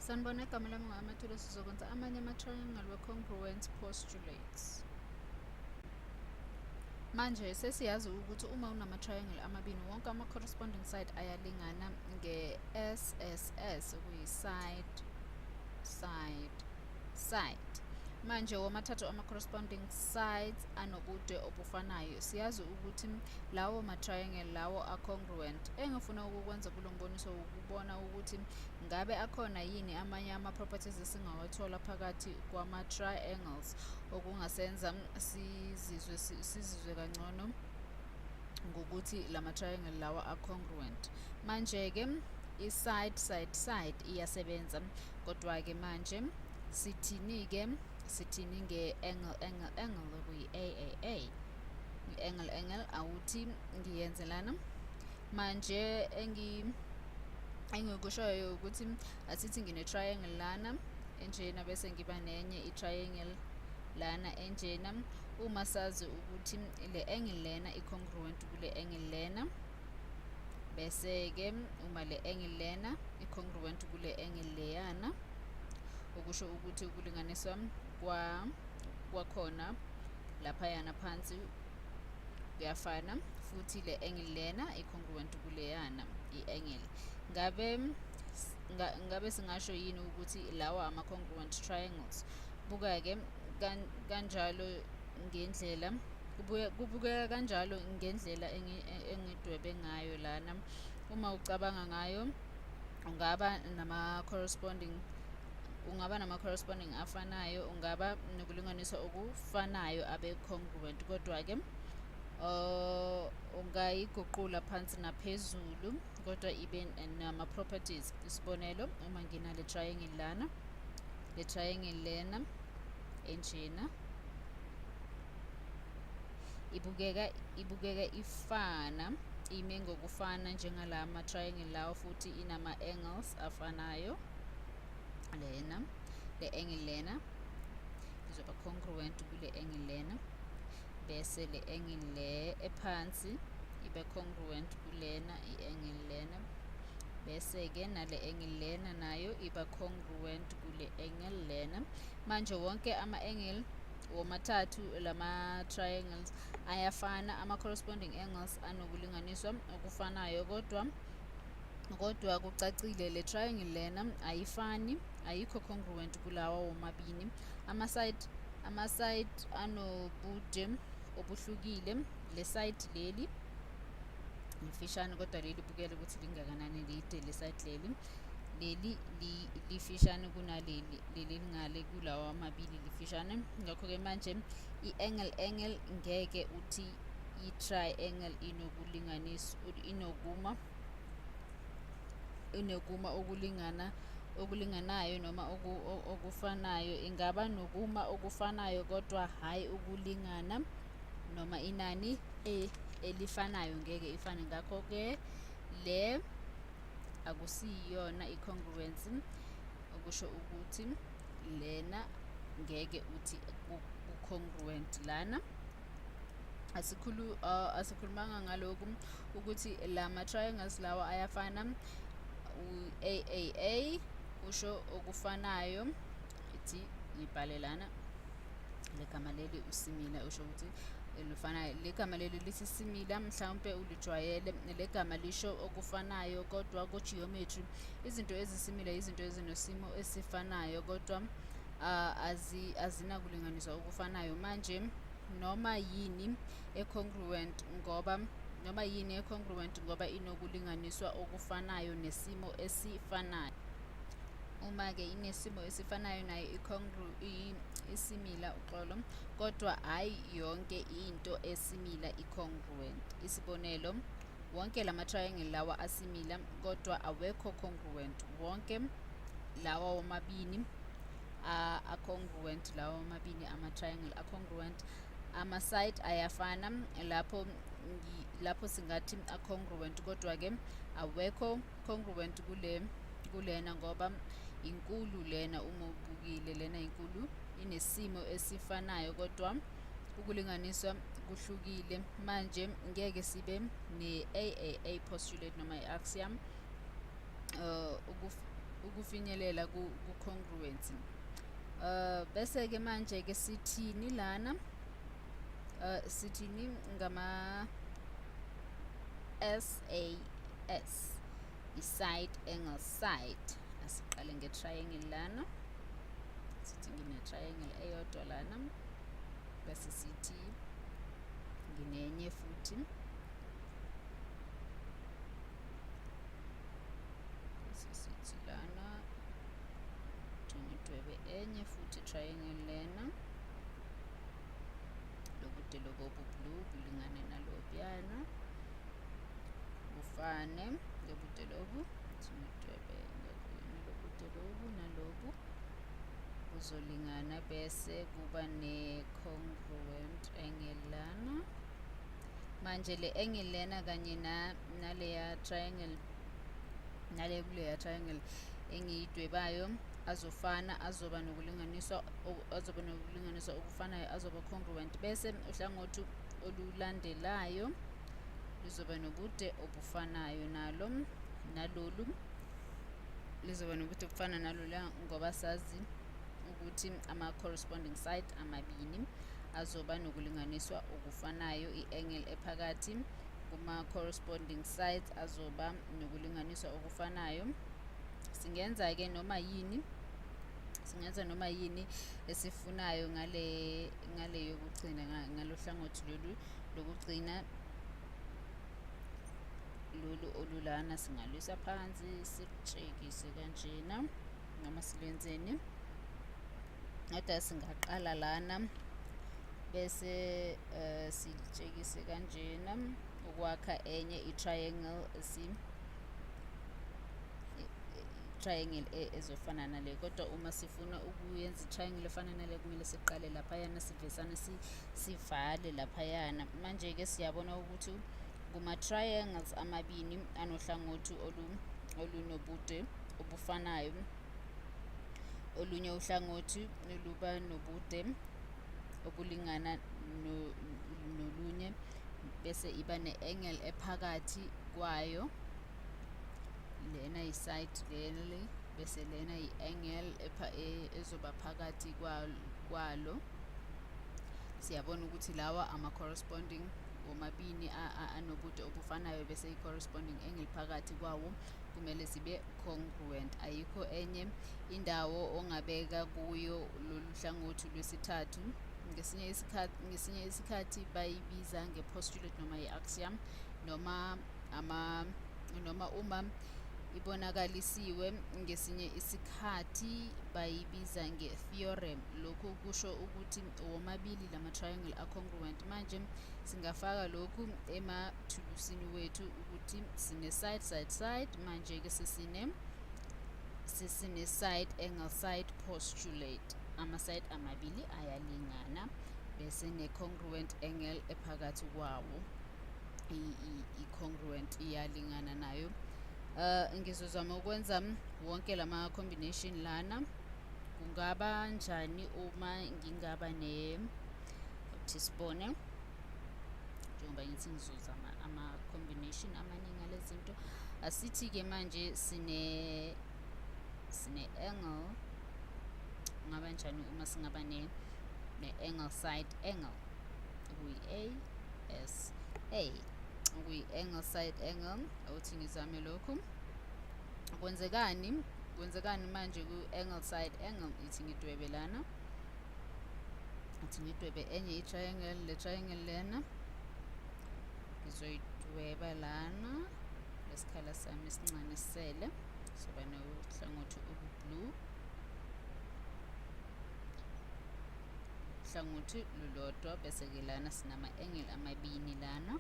Sanibona, igama lami ngu-Amathule. Sizokwenza amanye ama-triangle we-congruence postulates. Manje sesiyazi ukuthi uma unama-triangle amabili, wonke ama-corresponding side ayalingana nge-SSS, okuyi-side, side, side. Manje womathathu ama-corresponding sides anobude obufanayo. Siyazi ukuthi lawo ma-triangle lawo a-congruent. Engifuna ukukwenza kulo mboniso ukubona ukuthi ngabe akhona yini amanye ama-properties esingawathola phakathi kwama-triangles okungasenza sizizwe kangcono ngokuthi lama-triangle lawa a-congruent. Manje-ke i-side, side, side iyasebenza, kodwa-ke manje sithini-ke? Sithini nge-angle, angle, angle, okuyi-AAA? I-angle, angle, awuthi ngiyenze lana. Manje engikushoyo ukuthi asithi ngine-triangle lana enjena, bese ngiba nenye i-triangle lana enjena. Uma sazi ukuthi le angle lena i-congruent kule angle lena, bese-ke uma le angle lena i-congruent kule angle leyana, okusho ukuthi ukulinganiswa kwakhona laphayana phansi kuyafana, futhi le angle lena i-congruent kuleyana i-angle, ngabe singasho yini ukuthi lawa ama-congruent triangles? Buka-ke kanjalo ngendlela kubukeka kanjalo ngendlela engidwebe ngayo lana. Uma ucabanga ngayo, ungaba nama-corresponding afanayo, ungaba nokulinganiswa okufanayo, abe congruent, kodwa-ke ungayiguqula phansi naphezulu, kodwa ibe nama-properties. Isibonelo, uma nginale triangle lana, le triangle lena enjena ibukeka ifana, ime ngokufana njengalama triangle lawo, futhi inama-angles afanayo. Lena le angle lena izoba congruent kule angle lena, bese le angle le ephansi ibe congruent kulena i-angle lena, bese-ke nale angle lena nayo iba congruent kule angle lena. Manje wonke ama-angle womathathu lama-triangles ayafana, ama-corresponding angles anokulinganiswa okufanayo, kodwa kucacile le triangle lena ayifani, ayikho congruent kulawa womabini. Ama-side anobude obuhlukile. Le side leli lifishane, kodwa leli bukele ukuthi lingakanani lide. Le side leli lifishane kunaleli. Leli lingale kulawa amabili lifishane. Ngakho-ke manje i-angle angle ngeke uthi i-triangle inokulinganiswa, inokuma okulingana, okulinganayo noma okufanayo. Ingaba nokuma okufanayo, kodwa hhayi ukulingana noma inani elifanayo, ngeke ifane. Ngakho-ke le akusiyona i-congruence, okusho ukuthi lena ngeke uthi ku-congruent lana. Asikhulumanga ngalokhu ukuthi lama triangles lawa ayafana. U-AAA usho okufanayo. Ithi ngibhale lana legama leli u-similar, usho ukuthi lufanayo. Legama leli lithi similar, mhlawumpe ulijwayele legama, lisho okufanayo, kodwa ku-geometry izinto ezi-similar izinto ezinesimo esifanayo, kodwa azinakulinganiswa okufanayo. Manje noma yini e-congruent ngoba inokulinganiswa okufanayo nesimo esifanayo. Uma-ke inesimo esifanayo nayo i-similar, uxolo, kodwa hhayi yonke into e-similar i-congruent. Isibonelo, wonke lama-triangle lawa a-similar, kodwa awekho congruent. Wonke lawa womabini a-congruent, lawa womabini ama-triangle a-congruent, ama-side ayafana. Lapho singathi a-congruent, kodwa-ke awekho congruent kulena ngoba inkulu lena. Uma ubukile lena inkulu, inesimo esifanayo, kodwa ukulinganiswa kuhlukile. Manje ngeke sibe ne-AAA postulate noma i-axiom. Ukufinyelela ku-congruency. Bese-ke manje-ke sithini lana? Sithini ngama SAS, i-side angle side. Asiqale nge-triangle lana, sithi ngine-triangle eyodwa lana, bese sithi nginenye futhi, bese sithi lana ngidwebe enye futhi triangle lena. Lobude lobo obu-blue bulingane nalobuyana, bufane lobude lobu, ngidwebe lobude lobu nalobu buzolingana, bese kuba ne-congruent angle lana. Manje le angle lena kanye naleya triangle, nale kuleya triangle engiyidwebayo azofana, azoba nokulinganiswa, azoba nokulinganiswa okufanayo, azoba congruent. Bese uhlangothi olulandelayo luzoba nobude obufanayo nalo nalolu, lizoba nobude obufana nalolu, ngoba sazi ukuthi ama-corresponding side amabili azoba nokulinganiswa okufanayo. I-angle ephakathi kuma-corresponding sides azoba nokulinganiswa okufanayo. Singenza-ke noma yini, singenza noma yini esifunayo ngale yokugcina, ngalohlangothi lolu lokugcina lolu olulana, singalwisa phansi sitshekise kanjena noma silwenzeni, kodwa singaqala lana bese silitshekise kanjena ukwakha enye i-triangle triangle ezofana nale. Kodwa uma sifuna ukuyenza i-triangle efana nale, kumele siqale laphayana, sivesane sivale laphayana. Manje-ke siyabona ukuthi kuma-triangles amabili anohlangothi olunobude obufanayo, olunye uhlangothi luba nobude obulingana nolunye, bese iba ne-angle ephakathi kwayo. Lena yi-side leli, bese lena yi-angle ezoba phakathi kwalo. Siyabona ukuthi lawa ama-corresponding womabili anobude obufanayo, bese i-corresponding angle phakathi kwawo kumele zibe congruent. Ayikho enye indawo ongabeka kuyo lolu hlangothi lwesithathu. Ngesinye isikhathi bayibiza nge-postulate noma i-axiom, noma noma uma ibonakalisiwe ngesinye isikhathi bayibiza nge-theorem. Lokhu kusho ukuthi womabili lama-triangle a-congruent. Manje singafaka lokhu emathulusini wethu ukuthi sine-side, side, side. Manje-ke sesine side angle side postulate, ama-side amabili ayalingana, bese ne-congruent angle ephakathi kwawo i-congruent iyalingana nayo. Ngizozama ukwenza wonke lama combination lana. Kungaba njani uma ngingaba ne, uthi sibone, njengoba ngithi ngizozama ama-combination amaningi alezi zinto. Asithi-ke manje sine angle, kungaba njani uma singaba ne-angle side angle okuyi-A S A, okuyi-angle side angle. Awuthi ngizame lokhu. Kwenzekani manje ku-angle side angle? Ithi ngidwebe lana, ithi ngidwebe enye i-triangle. Le triangle lena ngizoyidweba lana, lesikhala sami esincane sisele, soba nohlangothi olu-blue, uhlangothi lulodwa, bese-ke lana sinama-angle amabili lana.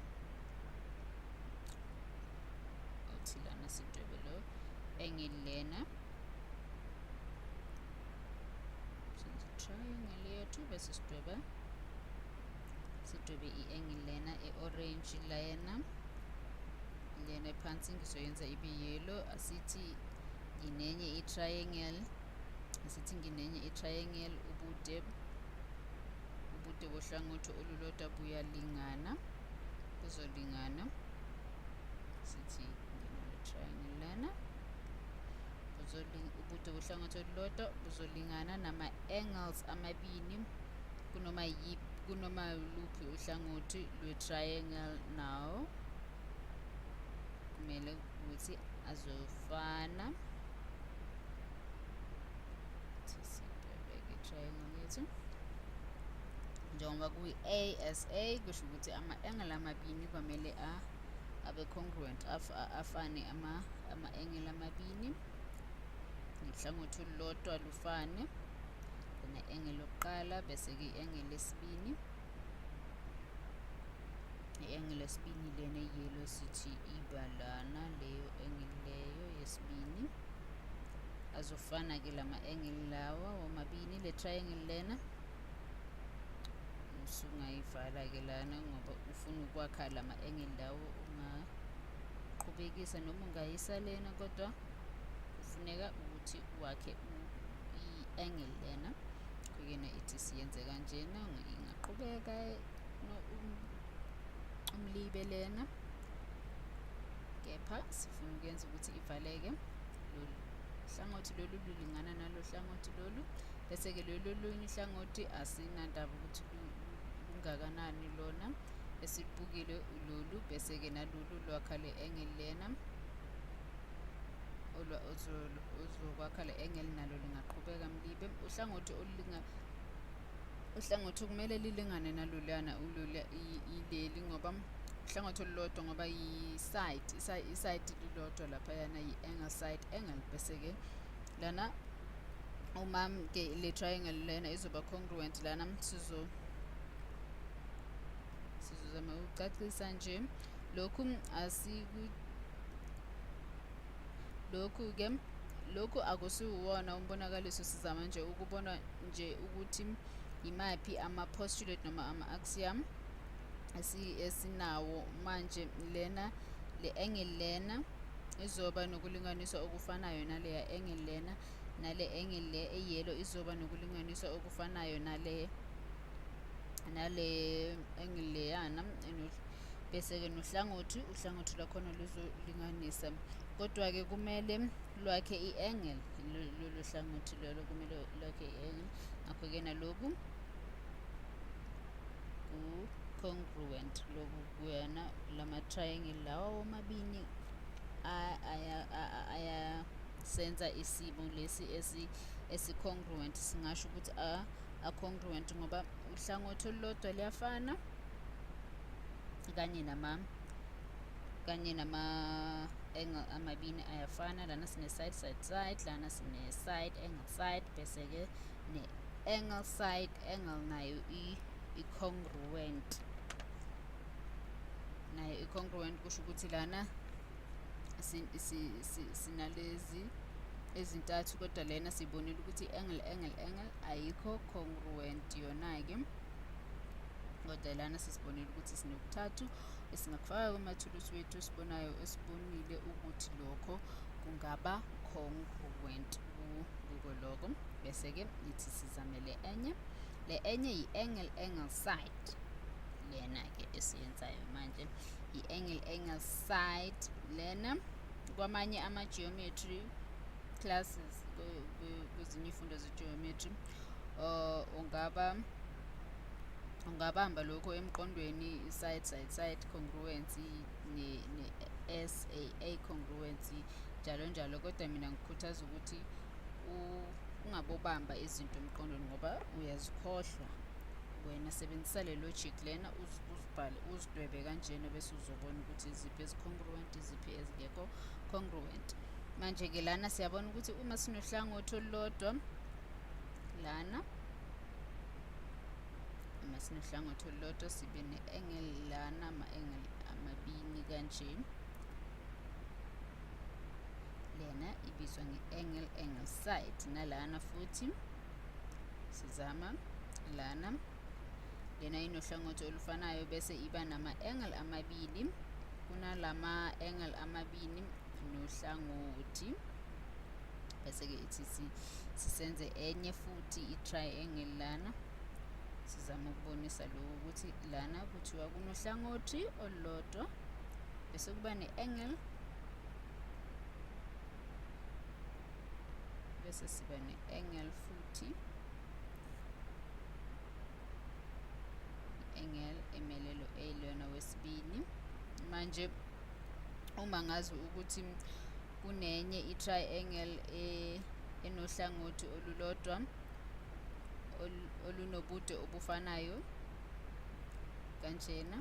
Uthi lana sidwebe lo angle lena, senze triangle yethu, bese sidwebe i-angle lena e-orange lena, lena phansi ngizoyenza ibe yellow. Asithi nginenye i-triangle, asithi nginenye i-triangle, ubude bohlangothi olulodwa buyalingana, buzolingana. Sithi nginale triangle lena, Ubude bohlangothi olulodwa buzolingana nama-angles amabini kunoma luphi uhlangothi lwe-triangle. Now kumele ukuthi azofana. Sibheke i-triangle yethu njengoba kuyi-ASA, kusho ukuthi ama-angle amabini kwamele abe congruent, afane ama-angle amabini, nohlangothi olulodwa lufane. Lena angle yokuqala, bese-ke i-angle yesibini, i-angle yesibini lena yellow sithi iba lana, leyo angle leyo yesibini. Azofana-ke lama-angle lawa womabini, le triangle lena usungayivala-ke lana ngoba ufuna ukwakha lama-angle lawo. Ungaqhubekisa noma ungayisa lena, kodwa kufuneka ukuthi wakhe i-angle lena. Ngakho-ke ithi siyenze kanjena, ingaqhubeka umlibe lena, kepha sifuna ukuyenza ukuthi ivaleke. Lolu hlangothi lolu lulingana nalo hlangothi lolu, bese-ke lolu olunye uhlangothi asinandaba ukuthi lungakanani lona esilubukile lolu, bese-ke nalolu lwakha le angle lena ozokwakha le angle, nalo lingaqhubeka mlibe. Uhlangothi olulinga uhlangothi kumele lilingane naloluyana ileli, ngoba uhlangothi olulodwa, ngoba yi-side, i-side lilodwa laphayana, yi-angle side angle. Bese-ke lana uma ke le triangle lena izoba congruent lana, sizozama ukucacisa nje lokhu. Lokhu-ke lokhu akusiwona umbonakaliso, sizama nje ukubona nje ukuthi imaphi ama-postulate noma ama-axiom esinawo manje. Lena le angle lena izoba nokulinganiswa okufanayo naleya angle lena, nale angle le eyellow izoba nokulinganiswa okufanayo nale angle leyana, bese-ke nohlangothi uhlangothi lwakhona luzolinganisa, kodwa-ke kumele lwakhe i-angle lolo hlangothi lolo, kumele lwakhe i-angle. Ngakho-ke naloku ku-congruent, loku kuyana lama-triangle lawa womabini ayasenza isimo lesi esi-congruent. Singasho ukuthi a-congruent ngoba uhlangothi olulodwa liyafana kanye nama-angle amabini ayafana. Lana sine-side side side, lana sine-side angle side, bese-ke ne-angle side angle nayo i-congruent, nayo i-congruent. Kusho ukuthi lana sinalezi ezintathu, kodwa lena sibonile ukuthi i-angle angle angle ayikho congruent yona-ke, kodwa lana sisibonile ukuthi sinokuthathu esingakufaka kumathulusi wethu esibonayo, esibonile ukuthi lokho kungaba congruent kuko lokho. Bese-ke ithi sizame le enye, le enye yi-angle angle side. Lena-ke esiyenzayo manje i-angle angle side lena. Kwamanye ama-geometry classes, kwezinye izifundo ze-geometry, ungabamba lokho emqondweni, i-side side side congruency ne-SAA congruency, njalo njalo. Kodwa mina ngikhuthaza ukuthi ungabobamba izinto emqondweni ngoba uyazikhohlwa wena. Sebenzisa le logic lena, uzibhale, uzidwebe kanjena, bese uzobona ukuthi iziphi ezi-congruent, iziphi ezingekho congruent. Manje-ke lana siyabona ukuthi uma sinohlangothi olulodwa lana, uma sinohlangothi olulodwa sibe ne-angle lana, ama-angle amabini kanje, lena ibizwa nge-angle angle side. Nalana futhi sizama lana, lena inohlangothi olufanayo bese iba nama-angle amabili kunalama-angle amabini nohlangothi. Bese-ke ithi sisenze enye futhi i-triangle lana, sizama ukubonisa lokhu ukuthi lana kuthiwa kunohlangothi olulodwa bese kuba ne-angle. Bese siba ne-angle futhi, i-angle emele lo A lona wesibili. Manje uma ngazi ukuthi kunenye i-triangle enohlangothi olulodwa olunobude obufanayo kanjena,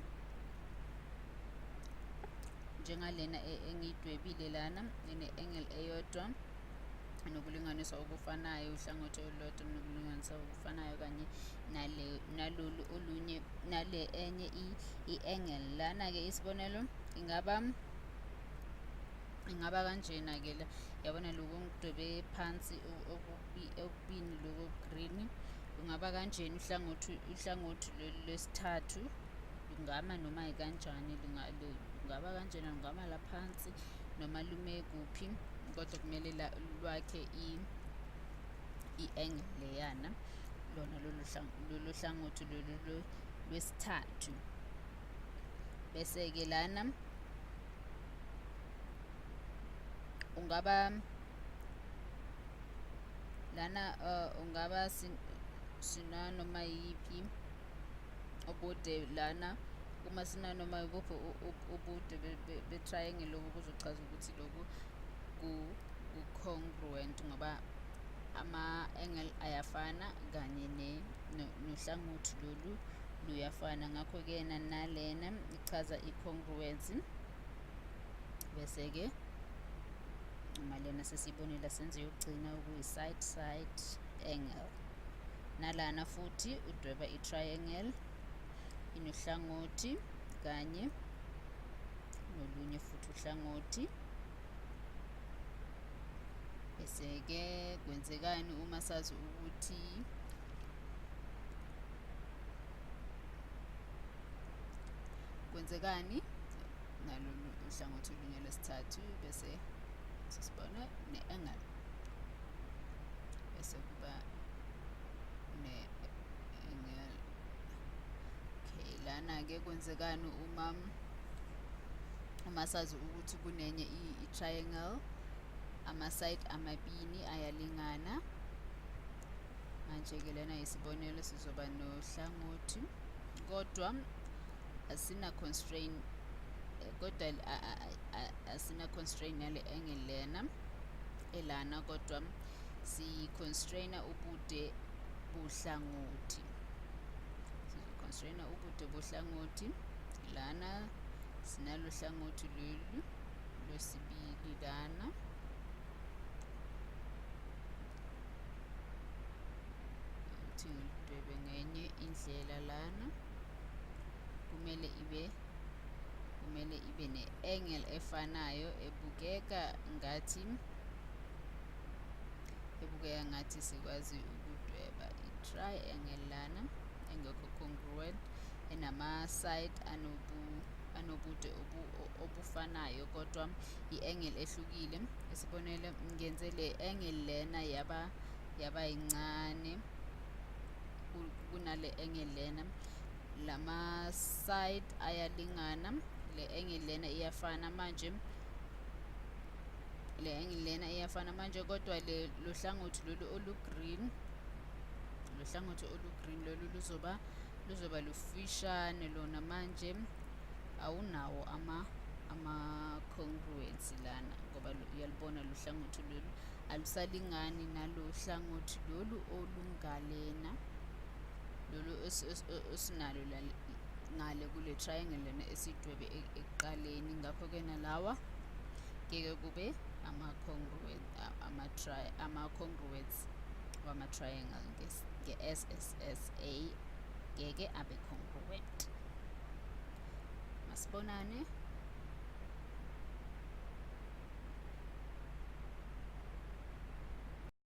njengalena engiyidwebile lana, ine-angle eyodwa nokulinganiswa okufanayo, uhlangothi olulodwa nokulinganiswa okufanayo kanye nalolu olunye, nale enye i-angle lana-ke. Isibonelo ingaba kanjena-ke la, yabona lokhu engidwebe phansi okubini lokhu green kungaba kanjena. Uhlangothi lolu lwesithathu lungama noma kanjani, lungaba kanjena, lungama la phansi noma lume kuphi, kodwa kumele lwakhe i-angle leyana, lona lolu hlangothi lolu lwesithathu. Bese-ke lana ungaba lana ungaba sinanoma yiphi ubude lana. Uma sinanoma yibuphi ubude be-triangle, lokhu kuzochaza ukuthi lokhu ku-congruent ngoba ama-angle ayafana kanye nohlangothi lolu luyafana. Ngakho-ke nalena ichaza i-congruency. Bese-ke uma lena sesiyibonile, senze yokugcina okuyi-side side angle. Nalana futhi udweba i-triangle inohlangothi kanye nolunye futhi uhlangothi. Bese-ke kwenzekani uma sazi ukuthi kwenzekani nalolu uhlangothi olunye lwesithathu? Bese sisibona ne-angle, bese kuba ne-angle. Okay, lana-ke kwenzekani uma sazi ukuthi kunenye i-triangle, ama-side amabini ayalingana? Manje-ke lena isibonelo, sizoba nohlangothi kodwa asina constraint, kodwa asina constraint nale angle lena elana, kodwa si-constraina ubude bohlangothi. Sizo-constraina ubude bohlangothi. Lana sinalo hlangothi lolu lwesibili lana, uthi ngilidwebe ngenye indlela lana, kumele ibe ne-angle efanayo ebukeka ngathi sikwazi ukudweba i-triangle lana engekho congruent, enama-side anobude obufanayo kodwa i-angle ehlukile. Isibonelo, ngenze le angle lena yaba yincane kunale angle lena, lama-side ayalingana, le angle lena iyafana manje, le angle lena iyafana manje, kodwa le lo hlangothi lolu olu-green, lo hlangothi olu-green lolu luzoba lufishane lona. Manje awunawo ama-congruency lana, ngoba uyalibona lo hlangothi lolu alusalingani nalo hlangothi lolu olungalena, lolu esinalo ngale kule triangle lena esidwebe ekuqaleni. Ngakho-ke nalawa ngeke kube ama-congruence wama-triangle nge-SSSA, ngeke abe congruent. Masibonane.